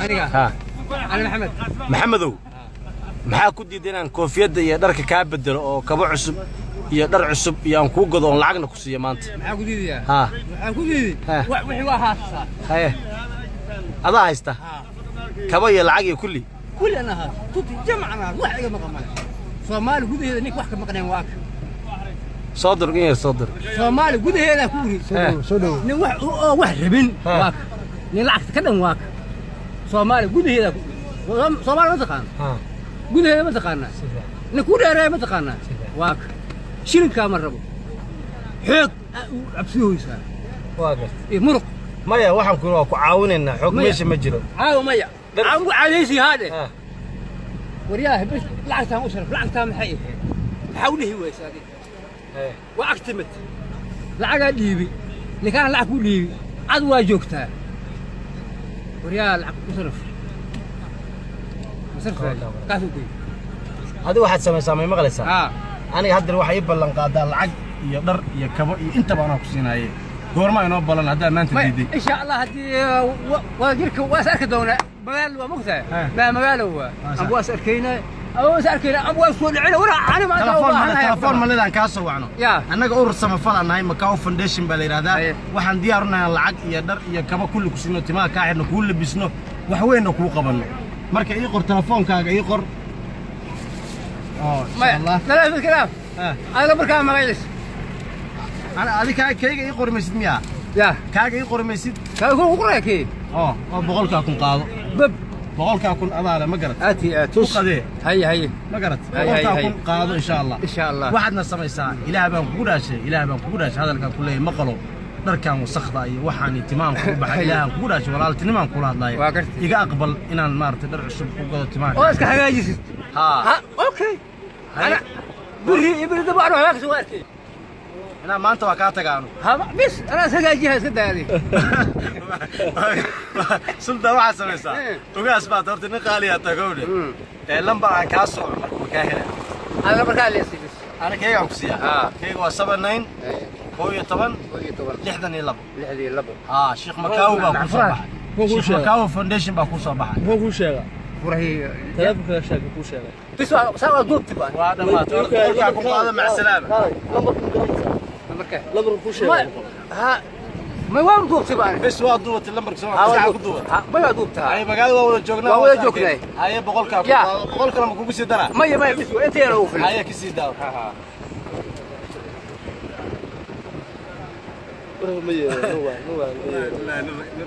Aniga? Ha. Ana Maxamed. Maxamedow, maxaa ku diiday inaan koofiyadda iyo dharka kaa bedelo oo kabo cusub iyo dhar cusub iyo aan kuu gado oon lacagna ku siiyo maanta? Maxaa ku diidayaa? Ha. Waxaan ku diiday Ha. Wixii waa haastaa. Haye, adaa haysta kabo iyo lacag iyo kulli. Kulli ana haas tuti jamacna wax iga maqan male. Soomaali gudaheeda ninka wax ka maqnayn waa ka. Soo durg in yar, soo durg. Soomaali gudaheeda ku uri. Soo dhow. Nin wax oo wax rabin Ha. waa ka. Nin lacagta ka dhan waa ka. Soomaali gudaheeda Soomaali ma taqaan? Gudaheeda ma taqaanaa? Nin ku dheereeya ma taqaanaa? Waa ka. Shilinkaa ma rabo, xoog aa u cabsiyoysaa. Waa garta. Iyo muruq. Maya, waxaan ku waa ku caawinaynaa xoog. Maya. Meesha ma jiro. Caawa maya. Caawa ku caadaysi haadhe. Ha. Waryaha, bes lacagtaan u sharaf. Lacagtaa maxay ahayd? Maxaa u dhihi waysa adiga? Waa ag timid, lacagaa dhiibi, ninkaan lacag ku dhiibi, cad waa joogtaa. Waryaha, lacag u saraf, masarfay kaas u geey. Adiga waxaad samaysaa, may maqlaysaa? Haa. Aniga haddeer waxaa ii ballan qaadaa lacag iyo dhar iyo kabo iyo intaba anaa ku siinaaye. Goorma inoo ballan haddaa maanta maya diiday? Insha Allah, haddii waa jirka waa is arki doonaa. Magaalo waa mogtahay. Maa magaalo waa. Waa. Amba waa is arkaynaa ama waa is arkaynaa amba waa soo dhicina wara ani maanta Telefoon waa male? baahanahay. Telefoon maledaan kaa soo wacno? Ya. Annaga urur samafal nahay, Macau Foundation baa la yidhahdaa. Haye. Waxaan diyaar u nahay lacag iyo dhar iyo kabo kulli ku siino, timaha kaa xidhno, kuu labisno, wax weynna kuu qabanno. Marka ii qor telefoonkaaga, ii qor oo insha Maya. Allah. Telefoon kalaam. Adiga markaa magaciis? Ana adi kaa kayga ii qori maysid miyaa? Ya. Kaaga ii qori maysid? Kaa ku qoraya kii. Oo 100,000 qaado. Bab. 100,000 adaale, ma garat? Aati aati. U qadee. Haye haye. Ma garat? Hay, hay, 100,000 hay. qaado, insha Allah. Insha Allah. Waxaadna samaysaa, Ilaah baan kugu dhaashay, Ilaah baan kugu dhaashay, hadalkaan ku leeyahay maqalo. Dharkan wasakda iyo waxaan iyo timahan kugu baxay, Ilaahan kugu dhaashay, walaaltinimaan kula hadlaaya. Waa gartay. Iga aqbal inaan maaragtay dhar cusub ku gado timaha. Oo iska hagaajisid. Haa. Ha, okay. Hay. Ana buri ibri daba ana waxba ka soo arkay. Inaa maanta waa kaa tagaanu. Ha, bis ana is hagaajiha, iska daadi. Sultan, waxaad samaysaa, ugaas baad horta nin qaaliyaa tagowdhe ee lambar aan kaa sooco marka ma kaa hela? Ana markaa leesi bis. Ana keygaan ku siiyaa. Keyga waa 79 11 11. 62. 62. Haa, Sheekh Makaawi baa kuu soo baxay. Sheekh Makaawi Foundation baa kuu soo baxay. Muxuu kuu sheegaa? Furahi. Telefonka sheeg, kuu sheegay. Bis waa saa waa duubti baan. Waa dhammaatay, 100,000 qaado, mac salaama. Lambarka ma garanaysaa? Marka Lambarka kuu ma sheegay. Ha, ma waa duubti baan. Bes, waa duubatay lambarka soo Ha, waa ku duubatay. Ha, ma waa duubtaa. Haye, magaalada waa wada joognaa. Waa wada joognay. Haye, 100,000 Ya. qaado, 100 kale ma kugu sii daraa? Maya maya, bis inta yar ugu filan. Haye, kasii daawo. Ha. Ma yeelo, ma waa ma yeelo.